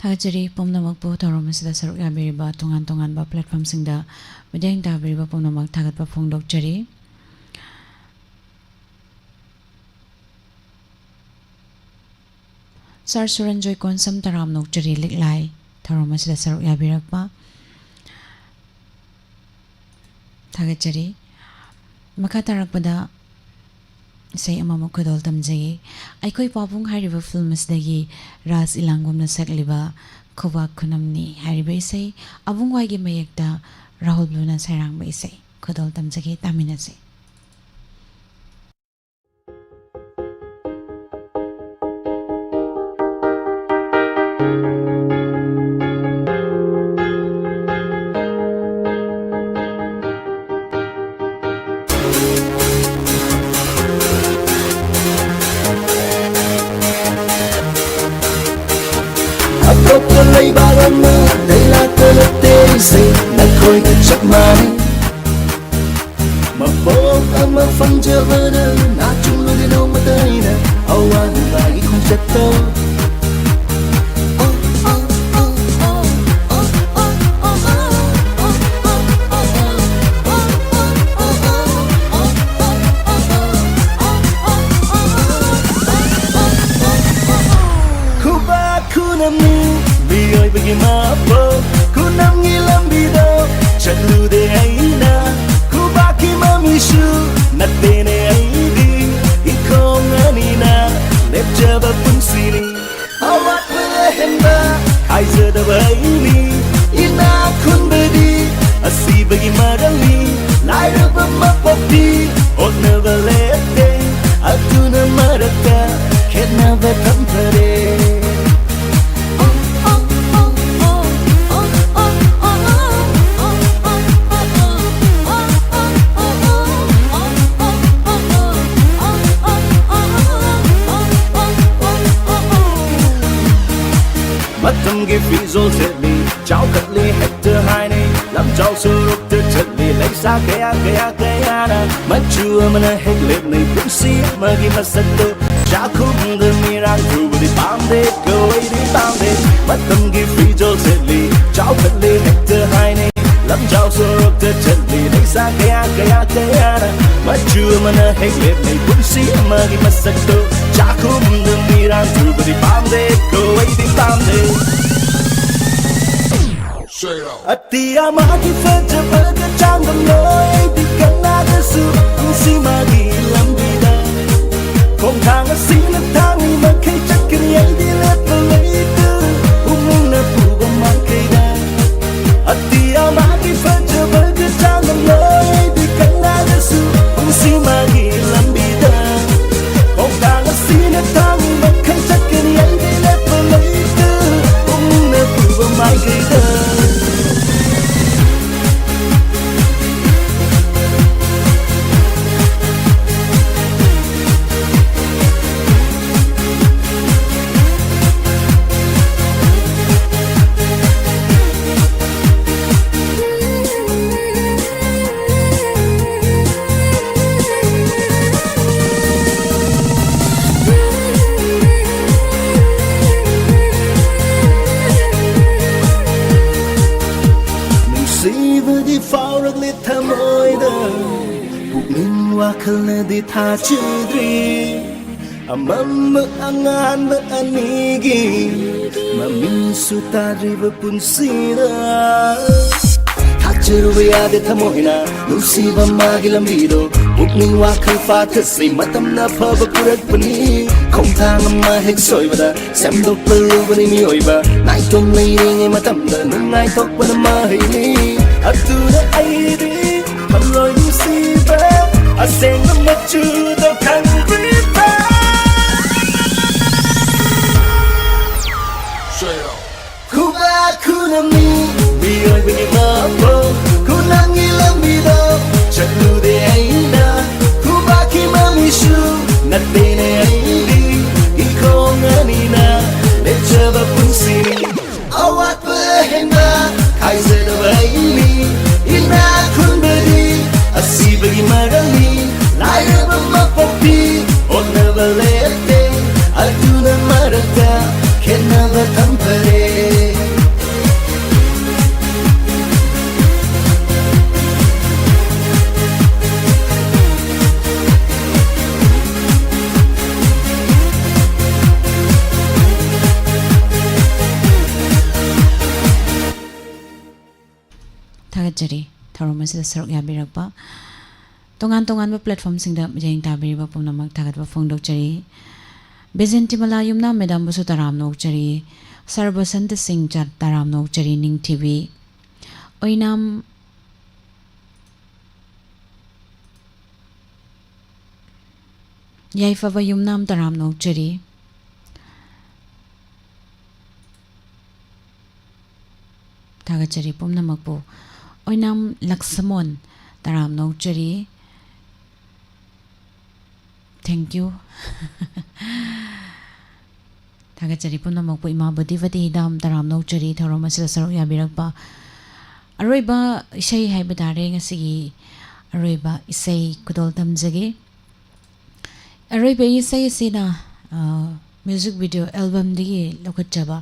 ꯊꯥꯒꯠꯆꯔꯤ ꯄꯨꯝꯅꯃꯛꯄꯨ ꯊꯧꯔꯝ ꯑꯁꯤꯗ ꯁꯔꯨꯛ ꯌꯥꯕꯤꯔꯤꯕ ꯇꯣꯉꯥꯟ ꯇꯣꯉꯥꯟꯕ platformꯁꯤꯡꯗ ꯃꯤꯠꯌꯦꯡ ꯇꯥꯕꯤꯔꯤꯕ ꯄꯨꯝꯅꯃꯛ ꯊꯥꯒꯠꯄ ꯐꯣꯡꯗꯣꯛꯆꯔꯤ꯫ Sir ꯁꯨꯔꯟꯖꯣꯏ ꯀꯣꯟꯁꯝ ꯇꯔꯥꯝꯅ ꯑꯣꯛꯆꯔꯤ ꯂꯤꯛꯂꯥꯏ ꯊꯧꯔꯝ ꯑꯁꯤꯗ ꯁꯔꯨꯛ ꯌꯥꯕꯤꯔꯛꯄ꯫ ꯊꯥꯒꯠꯆꯔꯤ꯫ ꯃꯈꯥ ꯇꯥꯔꯛꯄꯗ ꯏꯁꯩ ꯑꯃꯃꯨꯛ ꯈꯨꯗꯣꯜ ꯇꯝꯖꯒꯦ꯫ ꯑꯩꯈꯣꯏ ꯄꯥꯕꯨꯡ ꯍꯥꯏꯔꯤꯕ film ꯑꯁꯤꯗꯒꯤ ꯔꯥꯖ ꯏꯂꯥꯡꯒꯣꯝꯅ ꯁꯛꯂꯤꯕ ꯈꯨꯕꯥꯛ ꯈꯨꯅꯝꯅꯤ ꯍꯥꯏꯔꯤꯕ ꯏꯁꯩ, ꯑꯕꯨꯡ ꯋꯥꯏꯒꯤ ꯃꯌꯦꯛꯇ ꯔꯥꯍꯨꯜ ꯕ꯭ꯂꯨꯅ ꯁꯩꯔꯥꯡꯕ ꯏꯁꯩ ꯈꯨꯗꯣꯜ ꯇꯝꯖꯒꯦ, ꯇꯥꯃꯤꯟꯅꯁꯤ꯫ ꯑꯇꯣꯞꯄ ꯂꯩꯕꯥꯛ ꯑꯃꯗꯩ ꯂꯥꯛꯄ ꯅꯠꯇꯦ ꯑꯩꯁꯦ, ꯅꯈꯣꯏꯒ ꯆꯞ ꯃꯥꯟꯅꯩ꯫ ꯃꯄꯣꯛ ꯑꯃ ꯐꯪꯖꯕꯗ ꯅꯥꯆꯨꯡꯂꯨꯗꯦ ꯅꯣꯡꯃꯇ ꯑꯩꯅ ꯑꯋꯥ ꯅꯨꯡꯉꯥꯏꯒꯤ ꯈꯣꯡꯆꯠꯇꯣ꯫ ꯈꯨꯕꯥꯛ ꯈꯨꯅꯝꯅꯤ ꯃꯤꯑꯣꯏꯕꯒꯤ ꯃꯄꯣꯛ, ꯈꯨꯅꯝꯒꯤ ꯂꯝꯕꯤꯗꯣ ꯆꯠꯂꯨꯗꯦ ꯑꯩꯅ꯫ ꯈꯨꯕꯥꯛꯀꯤ ꯃꯃꯤꯁꯨ ꯅꯠꯇꯦꯅꯦ ꯑꯩꯗꯤ, ꯏꯈꯣꯡ ꯑꯅꯤꯅ ꯂꯦꯞꯆꯕ ꯄꯨꯟꯁꯤꯅꯤ꯫ ꯑꯋꯥꯠꯄ ꯑꯍꯦꯟꯕ ꯈꯥꯏꯖꯗꯕ ꯑꯩꯅꯤ, ꯏꯅꯥꯛ ꯈꯨꯟꯕꯗꯤ ꯑꯁꯤꯕꯒꯤ ꯃꯔꯝꯅꯤ꯫ ꯂꯥꯏꯔꯕ ꯃꯄꯣꯛꯇꯤ ꯍꯣꯠꯅꯕ ꯂꯦꯞꯇꯦ, ꯑꯗꯨꯅ ꯃꯔꯛꯇ ꯈꯦꯠꯅꯕ ꯊꯝꯐꯔꯦ꯫ ꯃꯇꯝꯒꯤ ꯐꯤꯖꯣꯜ ꯁꯦꯠꯂꯤ, ꯆꯥꯎꯈꯠꯂꯤ ꯍꯦꯛꯇ ꯍꯥꯏꯅꯩ꯫ ꯂꯝꯖꯥꯎ ꯁꯣꯔꯣꯛꯇ ꯆꯠꯂꯤ ꯂꯩꯁꯥ ꯀꯌꯥ, ꯀꯌꯥ, ꯀꯌꯥꯅ꯫ ꯃꯆꯨ ꯑꯃꯅ ꯍꯦꯛ ꯂꯦꯞꯅꯩ ꯄꯨꯟꯁꯤ ꯑꯃꯒꯤ ꯃꯁꯛꯇꯣ꯫ ꯆꯥꯛꯈꯨꯝꯗ ꯃꯤꯔꯥꯡ ꯊꯨꯕꯗꯤ ꯄꯥꯝꯗꯦ, ꯀꯣꯏꯗꯤ ꯄꯥꯝꯗꯦ꯫ ꯃꯇꯝꯒꯤ ꯐꯤꯖꯣꯜ ꯁꯦꯠꯂꯤ, ꯆꯥꯎꯈꯠꯂꯦ ꯍꯦꯛꯇ ꯍꯥꯏꯅꯩ꯫ ꯂꯝꯖꯥꯎ ꯁꯣꯔꯣꯛꯇ ꯆꯠꯂꯤ, ꯂꯩꯁꯥ ꯀꯌꯥ ꯀꯌꯥ ꯀꯌꯥꯅ꯫ ꯃꯆꯨ ꯑꯃꯅ ꯍꯦꯛ ꯂꯦꯞꯅꯩ, ꯄꯨꯟꯁꯤ ꯑꯃꯒꯤ ꯃꯁꯛꯇꯣ꯫ ꯆꯥꯛꯈꯨꯝꯗ ꯃꯤꯔꯥꯡ ꯊꯨꯕꯗꯤ ꯄꯥꯝꯗꯦ ꯀꯣ, ꯑꯩꯗꯤ ꯄꯥꯝꯗꯦ꯫ ꯑꯇꯤꯌꯥ ꯃꯥꯒꯤ ꯐꯖꯕꯒ ꯆꯥꯡꯗꯝꯅꯣ, ꯑꯩꯗꯤ ꯀꯅꯥꯗꯁꯨ꯫ ꯄꯨꯟꯁꯤ ꯃꯥꯒꯤ ꯂꯝꯕꯤꯗ ꯈꯣꯡꯊꯥꯡ ꯑꯁꯤꯅ ꯊꯥꯡꯉꯤ ꯃꯈꯩ ꯆꯠꯀꯅꯤ, ꯑꯩꯗꯤ ꯂꯦꯞꯄ ꯂꯩꯇꯦ꯫ ꯄꯨꯛꯅꯤꯡꯅ ꯄꯨꯕ ꯃꯥꯏꯀꯩꯗ꯫ ꯑꯇꯤꯌꯥ ꯃꯥꯒꯤ ꯐꯖꯕꯒ ꯆꯥꯡꯗꯝꯅꯣ, ꯑꯩꯗꯤ ꯀꯅꯥꯗꯁꯨ꯫ ꯄꯨꯟꯁꯤ ꯃꯥꯒꯤ ꯂꯝꯕꯤꯗ ꯈꯣꯡꯊꯥꯡ ꯑꯁꯤꯅ ꯊꯥꯡꯉꯤ ꯃꯈꯩ ꯆꯠꯀꯅꯤ, ꯑꯩꯗꯤ ꯂꯦꯞꯄ ꯂꯩꯇꯦ꯫ ꯄꯨꯛꯅꯤꯡꯅ ꯄꯨꯕ ꯃꯥꯏꯀꯩꯗ꯫ ꯅꯨꯡꯁꯤꯕꯗꯤ ꯐꯥꯎꯔꯛꯂꯦ ꯊꯃꯣꯏꯗ, ꯄꯨꯛꯅꯤꯡ ꯋꯥꯈꯜꯅꯗꯤ ꯊꯥꯖꯗ꯭ꯔꯤ꯫ ꯑꯃꯝꯕ ꯑꯉꯥꯟꯕ ꯑꯅꯤꯒꯤ ꯃꯃꯤꯡꯁꯨ ꯇꯥꯗ꯭ꯔꯤꯕ ꯄꯨꯟꯁꯤꯗ꯫ ꯊꯥꯖꯔꯨꯕ ꯌꯥꯗꯦ ꯊꯃꯣꯏꯅ ꯅꯨꯡꯁꯤꯕ ꯃꯥꯒꯤ ꯂꯝꯕꯤꯗꯣ꯫ ꯄꯨꯛꯅꯤꯡ ꯋꯥꯈꯜ ꯐꯥꯊꯁꯤ, ꯃꯇꯝꯅ ꯑꯐꯕ ꯄꯨꯔꯛꯄꯅꯤ꯫ ꯈꯣꯡꯊꯥꯡ ꯑꯃ ꯍꯦꯛ ꯁꯣꯏꯕꯗ ꯁꯦꯝꯗꯣꯛꯄ ꯂꯨꯕꯅꯤ ꯃꯤꯑꯣꯏꯕ꯫ ꯅꯥꯏꯇꯣꯝ ꯂꯩꯔꯤꯉꯩ ꯃꯇꯝꯗ ꯅꯨꯡꯉꯥꯏꯊꯣꯛꯄꯅ ꯃꯍꯩꯅꯤ꯫ ꯑꯗꯨꯅ ꯑꯩꯗꯤ ꯊꯝꯂꯣꯏ ꯅꯨꯡꯁꯤꯕ ꯑꯁꯦꯡꯕ ꯃꯆꯨꯗꯣ ꯈꯪꯗ꯭ꯔꯤꯕ꯫ ꯈꯨꯕꯥꯛ ꯈꯨꯅꯝꯃꯤ ꯃꯤꯑꯣꯏꯕꯒꯤ ꯃꯄꯣꯛ, ꯈꯨꯅꯝꯒꯤ ꯂꯝꯕꯤꯗꯣ ꯆꯠꯂꯨꯗꯦ ꯑꯩꯅ꯫ ꯈꯨꯕꯥꯛꯀꯤ ꯃꯃꯤꯁꯨ ꯅꯠꯇꯦꯅꯦ ꯑꯩꯗꯤ, ꯏꯈꯣꯡ ꯑꯅꯤꯅ ꯂꯦꯞꯆꯕ ꯄꯨꯟꯁꯤꯅꯤ꯫ ꯑꯋꯥꯠꯄ ꯑꯍꯦꯟꯕ ꯈꯥꯏꯖꯗꯕ ꯑꯩꯅꯤ, ꯏꯅꯥꯛ ꯈꯨꯟꯕꯗꯤ ꯑꯁꯤꯕꯒꯤ ꯃꯔꯝꯅꯤ꯫ ꯂꯥꯏꯔꯕ ꯃꯄꯣꯛꯇꯤ ꯑꯣꯠ ꯆꯔꯤ꯫ ꯊꯧꯔꯝ ꯑꯁꯤꯗ ꯁꯔꯨꯛ ꯌꯥꯕꯤꯔꯛꯄ ꯇꯣꯉꯥꯟ ꯇꯣꯉꯥꯟꯕ platformꯁꯤꯡꯗ ꯃꯤꯠꯌꯦꯡ ꯇꯥꯕꯤꯔꯤꯕ ꯄꯨꯝꯅꯃꯛ ꯊꯥꯒꯠꯄ ꯐꯣꯡꯗꯣꯛꯆꯔꯤ꯫ ꯕꯤꯖꯦꯟꯇꯤꯃꯂꯥ ꯌꯨꯝꯅꯥꯝ madamꯕꯨꯁꯨ ꯇꯔꯥꯝꯅ ꯑꯣꯛꯆꯔꯤ꯫ ꯁꯔꯕꯁꯟꯇ ꯁꯤꯡ ꯆ-, ꯇꯔꯥꯝꯅ ꯑꯣꯛꯆꯔꯤ꯫ ꯅꯤꯡꯊꯤꯕꯤ ꯑꯣꯏꯅꯥꯝ ꯌꯥꯏꯐꯕ ꯌꯨꯝꯅꯥꯝ ꯇꯔꯥꯝꯅ ꯑꯣꯛꯆꯔꯤ꯫ ꯊꯥꯒꯠꯆꯔꯤ ꯄꯨꯝꯅꯃꯛꯄꯨ꯫ ꯑꯣꯏꯅꯥꯝ ꯂꯛꯁꯃꯣꯟ ꯇꯔꯥꯝꯅ ꯑꯣꯛꯆꯔꯤ꯫ Thank you꯫ ꯊꯥꯒꯠꯆꯔꯤ ꯄꯨꯝꯅꯃꯛꯄꯨ꯫ ꯏꯃꯥ ꯕꯨꯙꯤꯕꯇꯤ ꯍꯤꯗꯥꯝ ꯇꯔꯥꯝꯅ ꯑꯣꯛꯆꯔꯤ ꯊꯧꯔꯝ ꯑꯁꯤꯗ ꯁꯔꯨꯛ ꯌꯥꯕꯤꯔꯛꯄ꯫ ꯑꯔꯣꯏꯕ ꯏꯁꯩ ꯍꯥꯏꯕ ꯇꯥꯔꯦ, ꯉꯁꯤꯒꯤ ꯑꯔꯣꯏꯕ ꯏꯁꯩ ꯈꯨꯗꯣꯜ ꯇꯝꯖꯒꯦ꯫ ꯑꯔꯣꯏꯕ ꯏꯁꯩ ꯑꯁꯤꯅ, ꯑ, music video albumꯗꯒꯤ ꯂꯧꯈꯠꯆꯕ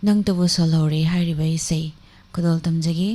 ꯅꯪꯇꯕꯨ ꯁꯣꯜꯍꯧꯔꯦ ꯍꯥꯏꯔꯤꯕ ꯏꯁꯩ ꯈꯨꯗꯣꯜ ꯇꯝꯖꯒꯦ꯫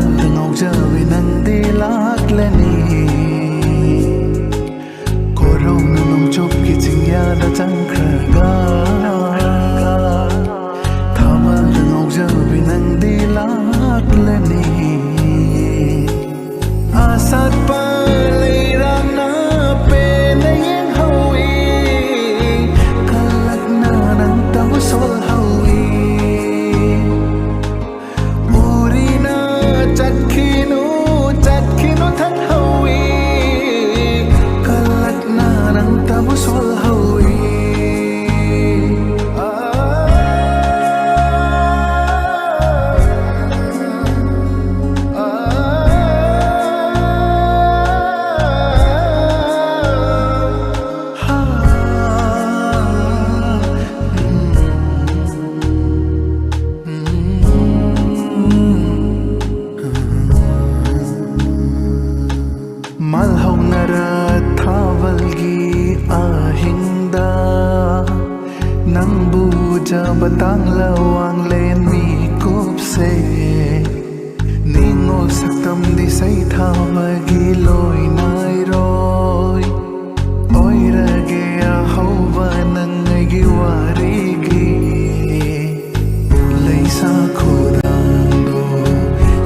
ꯉꯥꯎꯖꯕꯤ ꯅꯪꯗꯤ ꯂꯥꯛꯂꯅꯤ꯫ ꯀꯣꯔꯧꯅ ꯅꯣꯡꯆꯨꯞꯀꯤ ꯆꯤꯡꯌꯥꯗ ꯆꯪꯈ꯭ꯔꯒ, ꯊꯥꯕꯜꯗ ꯉꯥꯎꯖꯕꯤ ꯅꯪꯗꯤ ꯂꯥꯛꯂꯅꯤ꯫ ꯑꯁꯥꯠꯄ ꯂꯩꯔꯥꯡꯅ ꯄꯦꯟꯅ ꯌꯦꯡꯍꯧꯏ, ꯀꯜꯂꯛꯅ ꯅꯪꯇꯕꯨ ꯁꯣꯜꯍꯧꯏ꯫ ꯎꯔꯤꯅ ꯆꯠꯈꯤꯅꯨ, ꯆꯠꯈꯤꯅꯨ ꯊꯠꯍꯧꯏ, ꯀꯜꯂꯛꯅ ꯅꯪꯇꯕꯨ ꯁꯣꯜꯍꯧꯏ꯫ ꯃꯥꯜꯍꯧꯅꯔ ꯊꯥꯕꯜꯒꯤ ꯑꯍꯤꯡꯗ ꯅꯪꯕꯨ ꯎꯖꯕ ꯇꯥꯡꯂ ꯋꯥꯡꯂꯦꯟ ꯃꯤꯀꯨꯞꯁꯦ꯫ ꯅꯤꯡꯉꯣꯜ ꯁꯛꯇꯝꯗꯤ ꯁꯩꯊꯥꯕꯒꯤ ꯂꯣꯏ ꯅꯥꯏꯔꯣꯏ꯫ ꯑꯣꯏꯔꯒꯦ ꯑꯍꯧꯕ ꯅꯪ ꯑꯩꯒꯤ ꯋꯥꯔꯤꯒꯤ꯫ ꯂꯩꯁꯥ ꯈꯨꯗꯥꯡꯗꯣ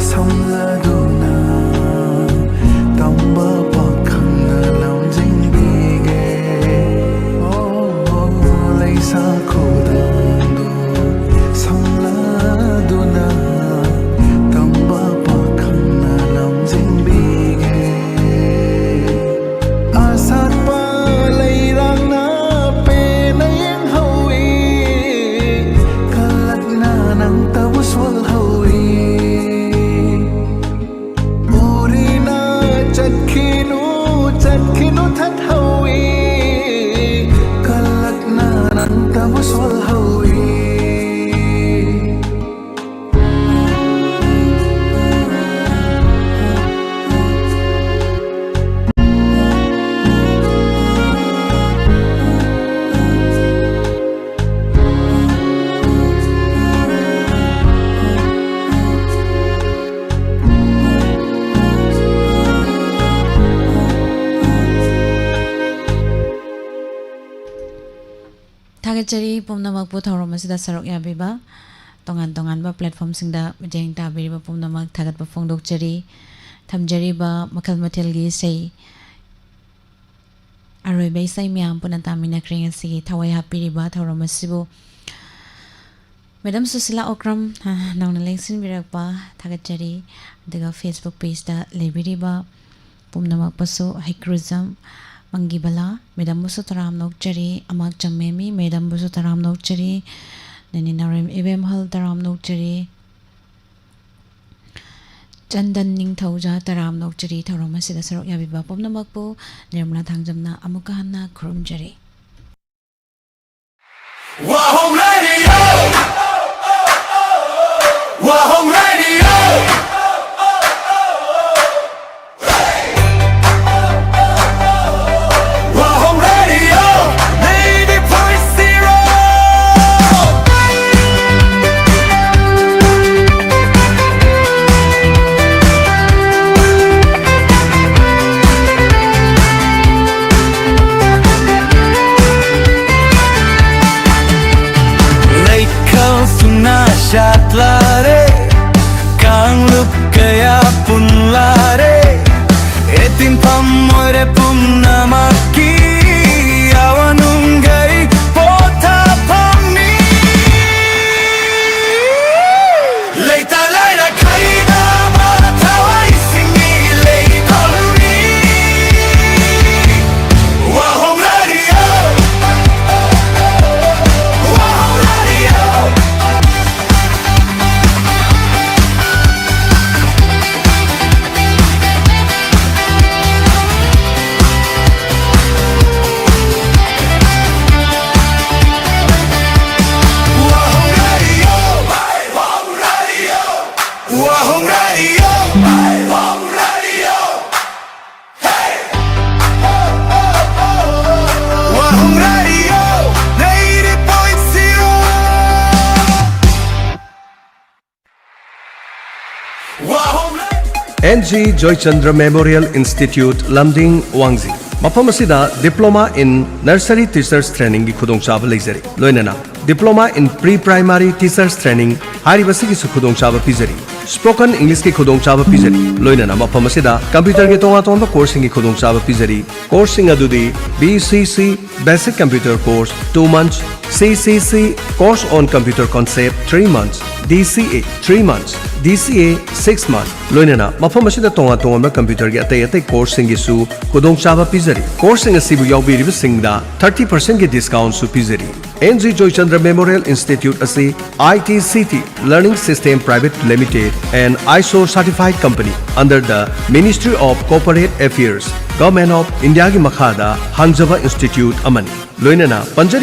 ꯁꯝꯂꯗꯨꯅ ꯇꯝꯕ ꯄꯥꯈꯪꯅ ꯂꯝꯖꯤꯡꯕꯤꯒꯦ꯫ ꯑꯣ, ꯂꯩꯁꯥ ꯈꯨꯗꯥꯡꯗꯣ ꯁꯝꯂꯗꯨꯅ ꯇꯝꯕ ꯄꯥꯈꯪꯅ ꯂꯝꯖꯤꯡꯕꯤꯒꯦ꯫ ꯑꯁꯥꯠꯄ ꯂꯩꯔꯥꯡꯅ ꯄꯦꯟꯅ ꯌꯦꯡꯍꯧꯏ, ꯀꯜꯂꯛꯅ ꯅꯪꯇꯕꯨ ꯁꯣꯜꯍꯧꯏ꯫ ꯎꯔꯤꯅ ꯆꯠꯈꯤꯅꯨ, ꯆꯠꯈꯤꯅꯨ ꯊꯠꯍꯧꯏ, ꯀꯜꯂꯛꯅ ꯅꯪꯇꯕꯨ ꯁꯣꯜꯍꯧꯏ꯫ ꯊꯥꯒꯠꯆꯔꯤ ꯄꯨꯝꯅꯃꯛꯄꯨ ꯊꯧꯔꯝ ꯑꯁꯤꯗ ꯁꯔꯨꯛ ꯌꯥꯕꯤꯕ, ꯇꯣꯉꯥꯟ ꯇꯣꯉꯥꯟꯕ platformꯁꯤꯡꯗ ꯃꯤꯠꯌꯦꯡ ꯇꯥꯕꯤꯔꯤꯕ ꯄꯨꯝꯅꯃꯛ ꯊꯥꯒꯠꯄ ꯐꯣꯡꯗꯣꯛꯆꯔꯤ꯫ ꯊꯝꯖꯔꯤꯕ ꯃꯈꯜ ꯃꯊꯦꯜꯒꯤ ꯏꯁꯩ, ꯑꯔꯣꯏꯕ ꯏꯁꯩ ꯃꯌꯥꯝ ꯄꯨꯟꯅ ꯇꯥꯃꯤꯟꯅꯈ꯭ꯔꯦ꯫ ꯉꯁꯤꯒꯤ ꯊꯋꯥꯏ ꯍꯥꯞꯄꯤꯔꯤꯕ ꯊꯧꯔꯝ ꯑꯁꯤꯕꯨ Madam ꯁꯨꯁꯤꯂꯥ ꯑꯣꯀ꯭ꯔꯝ, ꯑ, ꯅꯧꯅ ꯂꯦꯡꯁꯤꯟꯕꯤꯔꯛꯄ ꯊꯥꯒꯠꯆꯔꯤ꯫ ꯑꯗꯨꯒ Facebook pageꯇ ꯂꯩꯕꯤꯔꯤꯕ ꯄꯨꯝꯅꯃꯛꯄꯨꯁꯨ ꯍꯩꯀ꯭ꯔꯨꯖꯝ ꯃꯪꯒꯤꯕꯂꯥ Madamꯕꯨꯁꯨ ꯇꯔꯥꯝꯅ ꯑꯣꯛꯆꯔꯤ, ꯑꯃꯥꯛꯆꯝ ꯃꯦꯃꯤ Madamꯕꯨꯁꯨ ꯇꯔꯥꯝꯅ ꯑꯣꯛꯆꯔꯤ, ꯅꯦꯅꯦ ꯅꯥꯎꯔꯦꯝ ꯏꯕꯦꯝꯍꯜ ꯇꯔꯥꯝꯅ ꯑꯣꯛꯆꯔꯤ, ꯆꯟꯗꯟ ꯅꯤꯡꯊꯧꯖꯥ ꯇꯔꯥꯝꯅ ꯑꯣꯛꯆꯔꯤ꯫ ꯊꯧꯔꯝ ꯑꯁꯤꯗ ꯁꯔꯨꯛ ꯌꯥꯕꯤꯕ ꯄꯨꯝꯅꯃꯛꯄꯨ ꯅꯤꯔꯃꯂꯥ ꯊꯥꯡꯖꯝꯅ ꯑꯃꯨꯛꯀ ꯍꯟꯅ ꯈꯨꯔꯨꯝꯖꯔꯤ꯫ Wahong Radio. Wahong Radio. Wahong Radio. Eighty point zero. ꯂꯩꯈꯥꯎ ꯁꯨꯡꯅ ꯁꯥꯠꯂꯔꯦ, ꯀꯥꯡꯂꯨꯞ ꯀꯌꯥ ꯄꯨꯟꯂꯔꯦ, ꯑꯦꯇꯤꯟꯐꯝ ꯑꯣꯏꯔꯦ ꯄꯨꯝꯅꯃꯛꯀꯤ ꯑꯋꯥ ꯅꯨꯡꯒꯤ ꯄꯣꯊꯥꯐꯝꯅꯤ꯫ ꯂꯩꯇ ꯂꯥꯏꯔ ꯈꯥꯏꯗꯕ ꯊꯋꯥꯏꯁꯤꯡꯒꯤ ꯂꯩꯐꯝꯅꯤ꯫ Wahong radio, Wahong radio. Wahong Radio, Wahong Radio, Wahong Radio, Wahong Radio. Hey! Wahong Radio, eighty point zero. Wahong Radio. N G Joychandra Memorial Institute, Lumding, Wangzi. ꯃꯐꯝ ꯑꯁꯤꯗ Diploma in Nursery Teachers Trainingꯒꯤ ꯈꯨꯗꯣꯡꯆꯥꯕ ꯂꯩꯖꯔꯤ, ꯂꯣꯏꯅꯅ Diploma in Pre Primary Teachers Training ꯍꯥꯏꯔꯤꯕꯁꯤꯒꯤꯁꯨ ꯈꯨꯗꯣꯡꯆꯥꯕ ꯄꯤꯖꯔꯤ꯫ Spoken Englishꯀꯤ ꯈꯨꯗꯣꯡꯆꯥꯕ ꯄꯤꯖꯔꯤ, ꯂꯣꯏꯅꯅ ꯃꯐꯝ ꯑꯁꯤꯗ computerꯒꯤ ꯇꯣꯉꯥꯟ ꯇꯣꯉꯥꯟꯕ courseꯁꯤꯡꯒꯤ ꯈꯨꯗꯣꯡꯆꯥꯕ ꯄꯤꯖꯔꯤ꯫ Courseꯁꯤꯡ ꯑꯗꯨꯗꯤ B C C Basic Computer Course two months, C C C Course on Computer Concept three months, D C A three months, D C A six months, ꯂꯣꯏꯅꯅ ꯃꯐꯝ ꯑꯁꯤꯗ ꯇꯣꯉꯥꯟ ꯇꯣꯉꯥꯟꯕ computerꯒꯤ ꯑꯇꯩ ꯑꯇꯩ courseꯁꯤꯡꯒꯤꯁꯨ ꯈꯨꯗꯣꯡꯆꯥꯕ ꯄꯤꯖꯔꯤ꯫ Courseꯁꯤꯡ ꯑꯁꯤꯕꯨ ꯌꯥꯎꯕꯤꯔꯤꯕꯁꯤꯡꯗ thirty percentꯒꯤ discountꯁꯨ ꯄꯤꯖꯔꯤ꯫ N G Joychandra Memorial Institute ꯑꯁꯤ I T C T Learning System Private Limited and ISO certified company under the Ministry of Corporate Affairs, Government of Indiaꯒꯤ ꯃꯈꯥꯗ ꯍꯥꯡꯖꯕ institute ꯑꯃꯅꯤ꯫ ꯂꯣꯏꯅꯅ ꯄꯟꯖꯔꯤꯕ